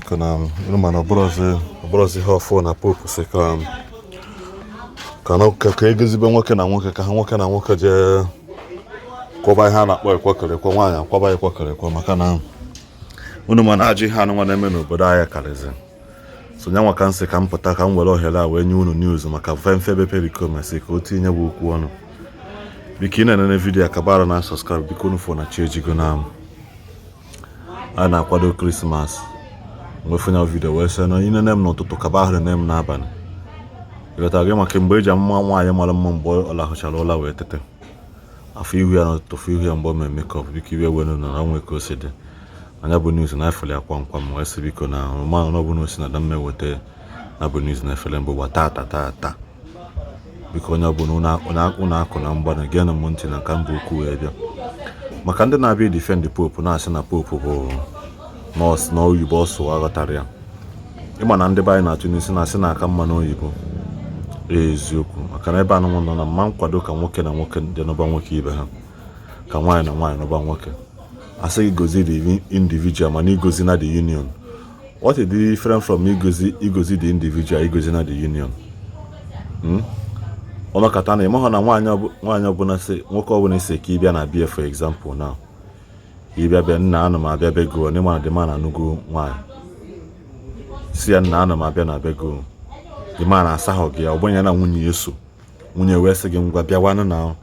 Biko na unu mana ọbụrụzi ihe ọfụ na Pope si ka ka na ka egozibe nwoke na nwoke, ka ha nwoke na nwoke jee kwọba ihe a na-akpọ ịkwọkịrịkwọ, nwaanyị akwọba ịkwọkịrịkwọ, maka na unu ma na ajọ ihe anụnwa na-eme n'obodo anyị karịzị. So nyanwa ka m sị ka m pụta ka m were ohere a wee nye unu news maka mfemfe ebe Pericoma si ka o tinye bụ okwu ọnụ. Biko, ị na-enene video a, kabara na subscribe. Biko, unu fụ na chi ejigo na a na-akwado Christmas nwefụnya video wee sị na inene m n'ụtụtụ, kaba ahụ nene m n'abalị. Ịghọtara gị? Maka mgbe eji amụma nwaanyị mara mma, mgbe ọ lahụchara ụla wee tete, afọ ihu ya n'ụtụtụ, fụ ihu ya mgbe o mere makeup. Biko, iwe wenu na onwe ka o si dị anya bụ news na efere ya kwam kwam wee sị biko na ma na ọ bụ na o si na damma eweta na bụ news na efere mbụ gba tata tata. Biko, onye ọbụla unu akụ na mgbana, geenụ m ntị na nka mbụ okwu wee bịa maka ndị na-abịa defend Pope, na-asị na Pope bụ nọọsụ na oyibo ọsụ aghọtara ya. Ịma na ndị be anyị na-atụ n'isi na-asị na aka mma n'oyibo. Eziokwu, maka na ebe anụnwụ nọ na mma nkwado ka nwoke na nwoke dị n'ụba nwoke ibe ha, ka nwaanyị na nwaanyị n'ụba nwoke. Asị gị gozi the individual, mana igozi na the union, what is the difference from igozi the individual, igozi na the union? Ọnọkọta na ịmahụ na nwaanyị ọbụla si nwoke ọbụla isi ka ịbịa na bia, for example now, ịbịa bịa, nna, ana m abịa be go, n'ịma na the man anụgo nwaanyị, si ya, nna, ana m abịa na be go, the man asaghọ gị ya, ọgbanye na nwunye ya so, nwunye wee sị gị, ngwa, bịawanụ na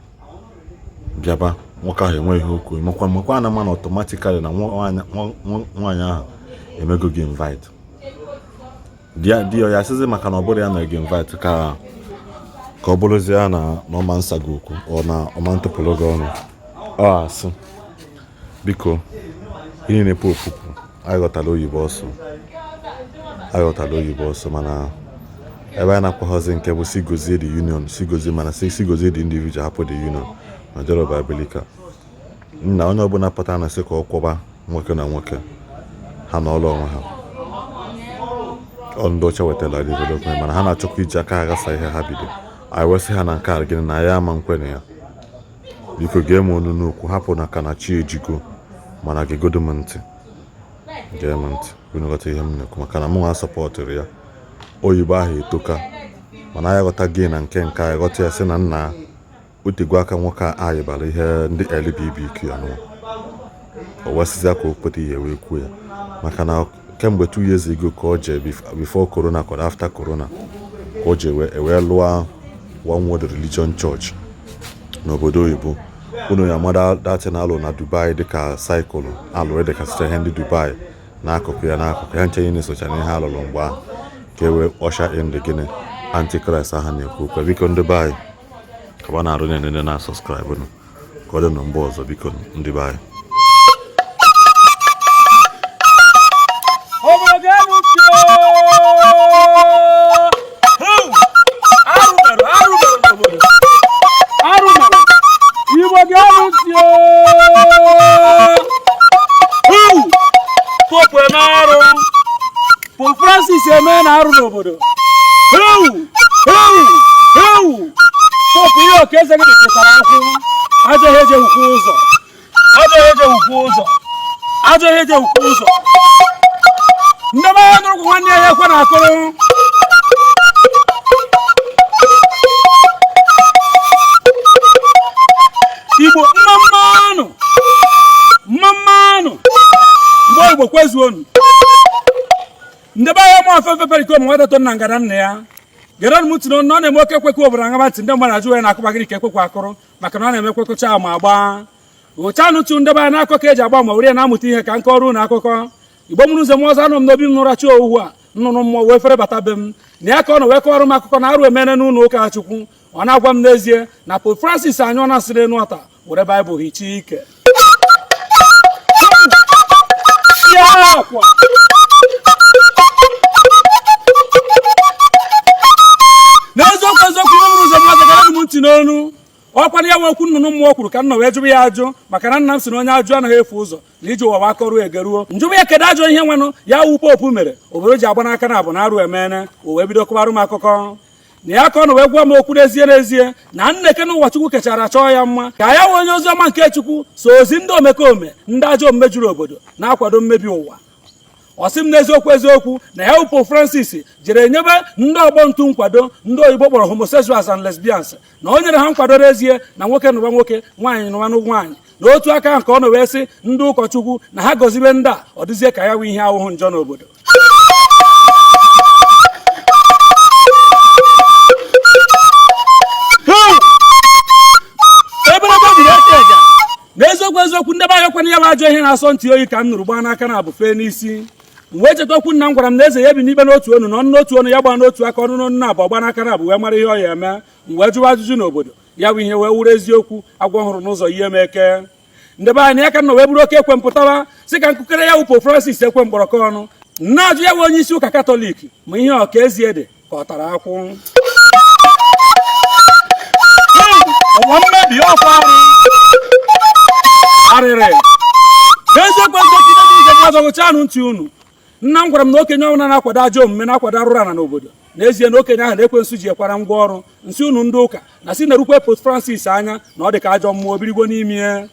bịaba, nwoke ahụ enweghị okwu makwa na mana automatically na nwaanyị ahụ emego gị invite. Di ya asịzi maka na ọ bụrụ ya mere gị invite, ka ọ bụrụzie ya na ọma nsa gị okwu, ọ na ọma ntụpụrụ gị ọnụ, ọ asị. Biko, ihe na-epu opupu, anyị ghọtara oyibo ọsọ, anyị ghọtara oyibo ọsọ, mana ebe anyị na-akwaghọzi nke bụ si gozie the union, si gozie, mana si gozie the individual, hapụ the union na jọrọ biblical. Nna, onye ọbụla pụtara na sị ka ọ kwọba nwoke na nwoke, ha n'ọlụ onwe ha. Ọ ndị ọcha wetara development, mana ha na-achọkwa iji aka ha gasa ihe ha bido. Anyị wee sị ha na nke a gịnị na ya ama nkwenye ya. Biko, gee m onu n'okwu, hapụ na ka na chi ejigo, mana gegodo m ntị, gee m ntị, unu ghọta ihe m na-ekwu, maka na mụ nwa sọpọtụrụ ya. Oyibo ahụ etoka, mana anyị ghọta gị na nke anyị ghọta ya, sị na nna otegwu aka nwoke a anyị bara ihe ndị LGBTQ anụwa, o wesịzịa ka o kweta ihe wee kwuo ya, maka na kemgbe 2 years ago ka o jee, before corona kọrọ, after corona ka o jee wee lụọ One World Religion Church n'obodo oyibo. Unu ya mada datin alụ na Dubai, dịka cycle alụ edekasịcha ihe ndị Dubai n'akụkụ ya, n'akụkụ ya nche ihe na-esocha n'ihe alụrụ mgbe ahụ, ka e wee usher in the gịnị, Antichrist ahụ na-ekwu okwu. Biko, ndị be anyị, kaba na-arụ na-enene na subscribe nụ, ka ọ dị na mgbe ọzọ. Biko, ndị be anyị. Obodo, geenụ ntị ooo! Arụ mere, arụ mere n'obodo, arụ mere. Igbo, geenụ ntị ooo! Pope eme arụ, Pope Francis eme na arụ n'obodo. Heu heu heu! Pope, ihe oke eze gị pụtara akwụ, ajọ ihe ejewukwa ụzọ, ajọ ihe ejewukwa ụzọ, ajọ ihe ejewukwa ụzọ. Ndị be anyị nụrụ nwanne ya ekwe na akụrụ. Igbo, mma mmanụ, mma mmanụ. Igbo, Igbo kwezuonu. Ndị be anyị, mụ afefe Pericoma nwata nna ngada nna ya gere m ntị na ọ na-eme oke ekwekwe obodo aṅaba ntị. Ndị mmadụ ajụ ya na-akụba gịnị ka ekwekwe akụrụ, maka na ọ na-eme ekwekọcha ma agba ụchanụ tụ. Ndị be anyị, na-akọ ka eji agba ma were ya na-amụta ihe, ka nke ọrụ na akụkọ Igbo mụrụ ụzọ m ọzọ. Anọ m n'obi m nụra chi owu a nnụnụ mmụọ wee fere bata be m na ya, ka ọ nọ wee kọwara m akụkọ na arụ emene n'ụlọ ụka Chukwu. Ọ na-agwa m n'ezie na Pope Francis anyụọ na nsịrị enu ọta were Baịbụl hichaa ike ya akwa. N'eziokwu, eziokwu, ihe mụrụ ụzọ mmadụ gara m ntị n'onu ọkwana ya nwe okwu nnụnụ mmụọ kwuru, ka nna wee jụrụ ya ajụ, maka na nna m sị na onye ajụ anaghị efu ụzọ na iji ụwa akọruo egeruo. Njụbụ ya, kedu ajọ ihe nwenụ ya wu Pope mere obodo ji agba n'aka na abụ na arụ emene? O wee bido kọwarụ m akụkọ na ya, ka ọ nọ wee gwa m okwu n'ezie n'ezie na nneke n'ụwa Chukwu kechara chọọ ya mma, ka ya wee onye ozi ọma nke Chukwu so ozi ndị omekome, ndị ajọ omume juru obodo na-akwado mmebi ụwa. Ọ sị m n'eziokwu eziokwu na ya Pope Francis jere nyebe ndị ọgbọ ntu nkwado ndị oyibo kpọrọ homosexuals and lesbians, na o nyere ha nkwado n'ezie na nwoke nụwa nwoke, nwaanyị nụwa nwaanyị. Na otu aka ahụ ka ọ nọ wee sị ndị ụkọchukwu na ha gọzibe ndị a, ọ dịzie ka ya wụ ihe ahụhụ njọ n'obodo. N'eziokwu eziokwu, ndị be anyị ekwana ya bụ ajọ ihe na-asọ ntị oyi ka m nụrụ gbaa n'aka na abụ fee n'isi. M wee cheta okwu nna m gwara m na eze ya ebi n'ikpe n'otu onu na ọnụ n'otu onu, ya gbaa n'otu aka, ọnụ n'ọnụ na abụ gbaa n'aka na abụ wee mara ihe ọ ya eme. M wee jụwa ajụjụ n'obodo, ya bụ ihe wee wuru eziokwu. Agwọ hụrụ n'ụzọ ihe m eke. Ndị be anyị, aka nọ wee bụrụ oke ekwe mpụtara sị ka nkụkere ya wụ Pope Francis ekwe mkpọrọkọ ọnụ na-ajụ ya wụ onye isi ụka Katọlik ma ihe ọka ezie dị ka ọ tara akwụ. Ụwa mmebi ọkwa arịrị n'eziokwu eziokwu. Ihe dị iche azọgụchanụ ntị unu. Nna m gwara m na okenye ọbụla na-akwado ajọ omume, na-akwado arụrụ ana n'obodo, n'ezie na okenye ahụ na ekwensu ji ekwara ngwa ọrụ. Nsị unu ndị ụka na si na-erukwe Pope Francis anya na ọ dị ka ajọ mmụọ birigwo n'ime ya.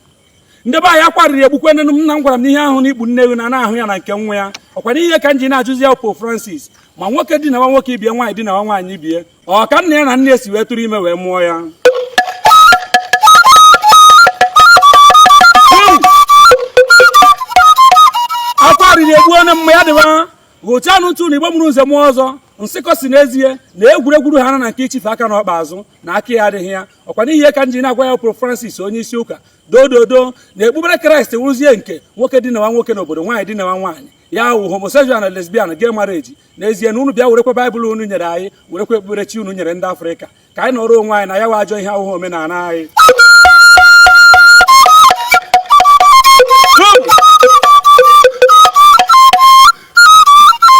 Ndị be anyị, akwarịrị egbukwe nne m. Nna m gwara m na ihe ahụ na ikpu nne ewu na na-ahụ ya na nke nwa ya. Ọkwa n'ihe ka m ji na-ajụzi ya Pope Francis ma nwoke dinawa nwoke ibie, nwaanyị dinawa nwaanyị ibie, ọ ka nna ya na nne ya si wee tụrụ ime wee mụọ ya. Akwa arịrị egbuo onye mma ya dịwa. Ghụchanụ ntụ na Igbo mụrụ nze mụọ ọzọ. Nsịkọ si n'ezie na egwuregwu ha na nke ichife aka n'ọkpa azụ na aka ya adịghị ya. Ọkwa n'ihe ka m ji na-agwa ya Pope Francis onye isi ụka dododo na ekpubere Kraịst wụrụzie nke nwoke dinawa nwoke n'obodo, nwaanyị dinawa nwaanyị, ya wụ homosexual na lesbian, gay marriage. N'ezie na unu bịa werekwa Baịbụl unu nyere anyị, werekwa okpukperechi unu nyere ndị Afrịka, ka anyị nọrọ onwe anyị na ya wụ ajọ ihe ahụhụ omenala anyị.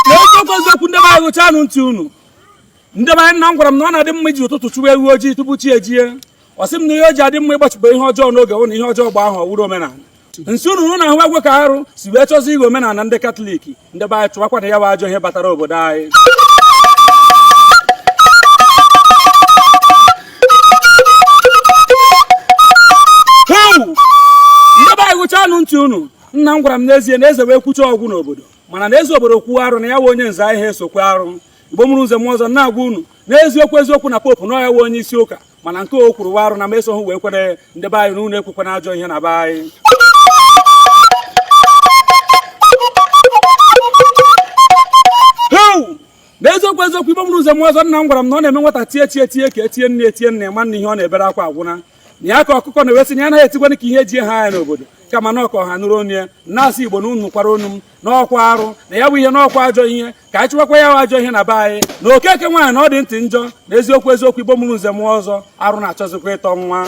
N'eziokwu eziokwu, ndị be anyị, gụchanụ ntị unu. Ndị be anyị, nna m gwara m na ọ na-adị mma iji ụtụtụ chụwa ewu ojii tupu chi ejie. Ọ sị m na ihe o ji adị mma ịgbachipụ ihe ọjọọ n'oge wụ na ihe ọjọọ gba ahụ ọwụrụ omenala. Nsị unu unu na-ahụ agwe ka arụ si wee chọzi ighe omenala ndị Katọlik. Ndị be anyị, chụwakwa na ya bụ ajọ ihe batara obodo anyị. Ndị be anyị, gụchanụ ntị unu. Nna m gwara m n'ezie na eze wee kwucha ọgwụ n'obodo, mana na eze obodo kwuo arụ na ya wụ onye nze ahịa esokwe arụ. Igbo mụrụ nze mụọ ọzọ, na-agwa unu n'eziokwu eziokwu na Pope na ya wụ onye isi ụka, mana nke o kwuru wa arụ na m esoghị wee kwere. Ndị be anyị, na unu ekwekwana ajọ ihe na be anyị. N'eziokwu eziokwu, Igbo mụrụ nze mụọ ọzọ, nna m gwara m na ọ na-eme nwata tie tie tie ka etie nne etie nne ma nna ihe ọ na-ebere akwa agwụna na ya ka ọkụkọ na-ewesị na ya anaghị etikwana ka ihe jie ha anya n'obodo, kama na ọkọ ha nụrụ onu ya. Na-asị Igbo na unu kwara onu m n'ọkwa arụ na ya bụ ihe n'ọkwa ajọ ihe, ka anyị chụwakwa ya ajọ ihe na be anyị. Na okeke nwaanyị na ọ dị ntị njọ. Na eziokwu eziokwu, Igbo mụrụ nze mụọ ọzọ, arụ na-achọzikwa ịtọ nwa.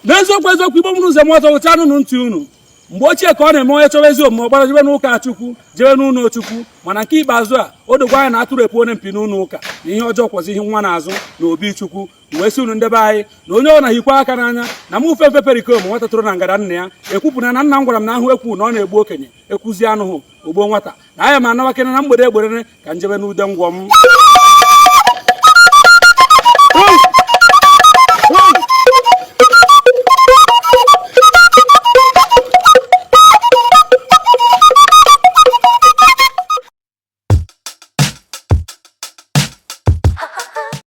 N'eziokwu eziokwu, Igbo mụrụ nze mụọ ọzọ, wụchanụ ntị unu. Mgbe ochie ka ọ na-eme onye chọwa ezi omume, ọgbara jebe n'ụka Chukwu, jebe n'ụlọ Chukwu. Mana nke ikpeazụ a, o dogwa anya na atụrụ epu onye mpi n'ụlọ ụka na ihe ọjọọ kwọzi ihe nwa n'azụ na obi Chukwu. Wee sị unu ndebe anyị na onye ọ na-ahikwa aka n'anya na mụ ufe mfe perikom nwata tụrụ na ngada nna ya ekwupụna na nna m gwara m na ahụ ekwu na ọ na-egbu okenye ekwuzi anụhụ ogbuo nwata na anya ma anawakene na mgbede egberere ka njebe n'ude ngwọ m.